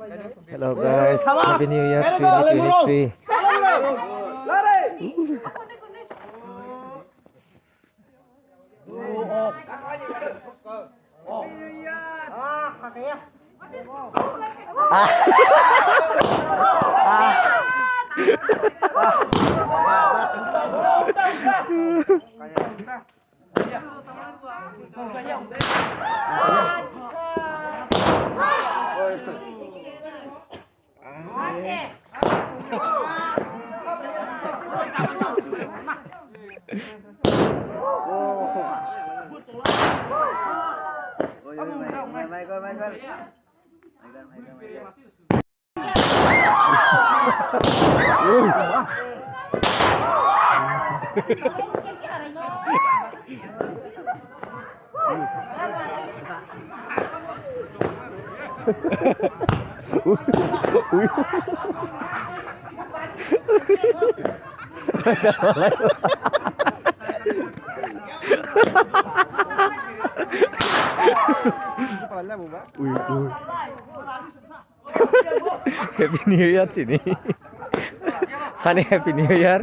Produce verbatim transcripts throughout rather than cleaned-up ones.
Hello guys, Happy New Year twenty twenty-three. Ui, ui. Happy New Year sini. Hani Happy New Year.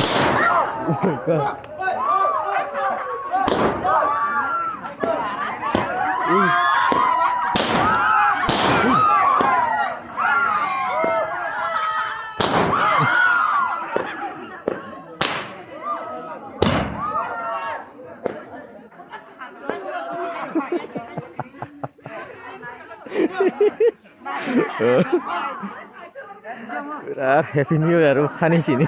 Birat Happy New Year o phani sini.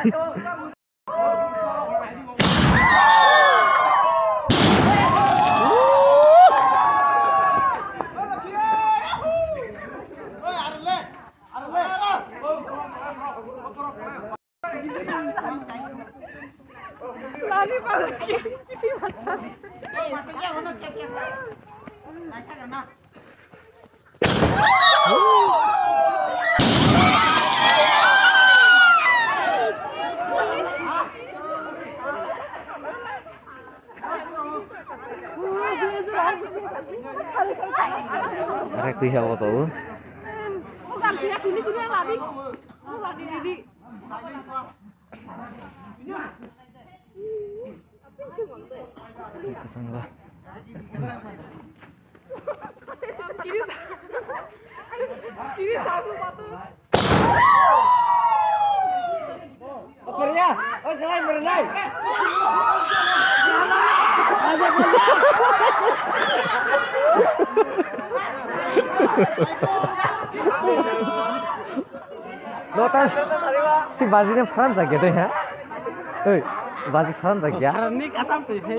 Arek twi habo to. Kwchangba. Lotas, si baji ne pharan jagya doi ha? Oi, baji pharan jagya. Pharan ni katam pe he.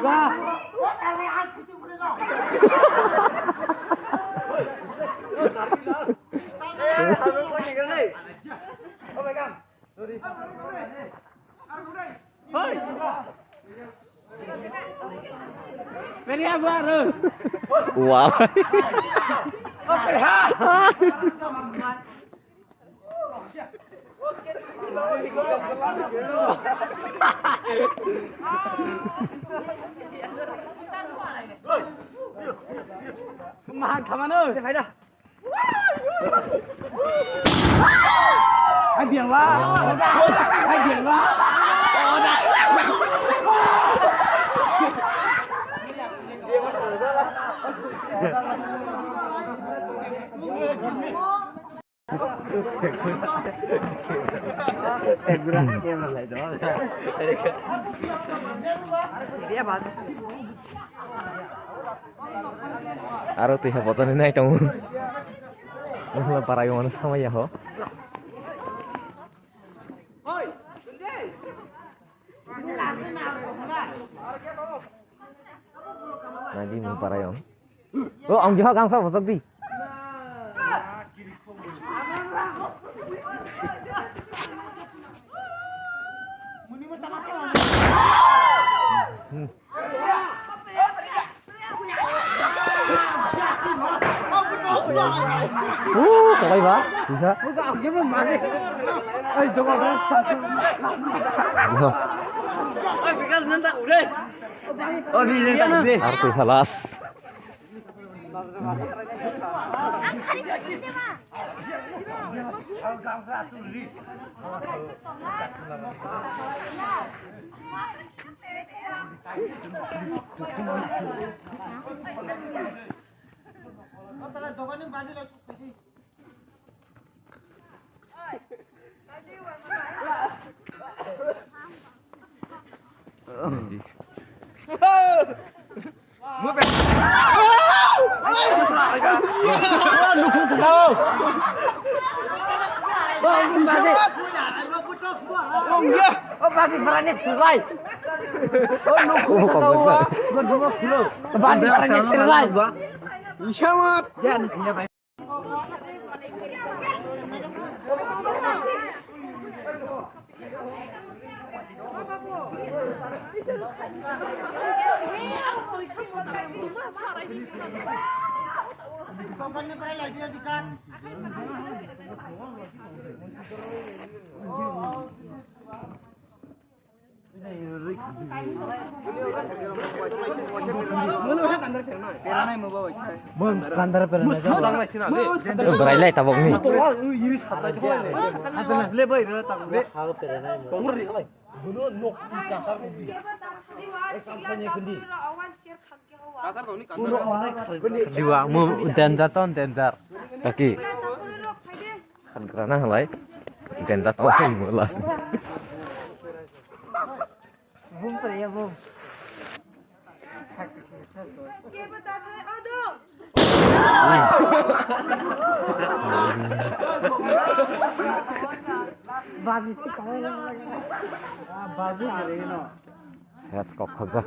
Ba. Wow. Mahan khamano. Aro twi ha bojani nai tongo. Wngkha parai mano samaya ho. Nadi mo parai om. O, ang jihok ang sa bojak di. Hmm. Uh, kalai ba? Bisa. Bisa. Artwi halas. Berai lai tabok ni. Diwa, mo danger ton danger. Kaki. Kan kerana halai. Danger ton mo last. Bum pre ya bum. Babi. Babi are no. Yes, kok khajak.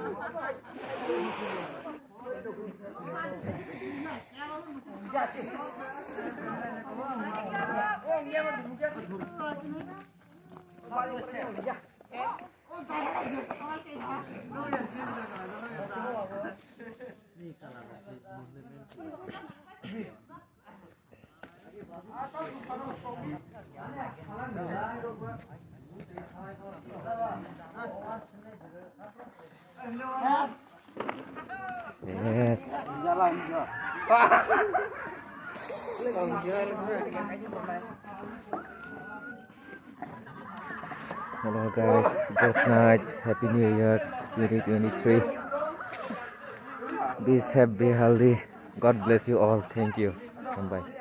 Yes. Hello guys, good night, Happy New Year twenty twenty-three. Be safe, be healthy. God bless you all. Thank you. Bye.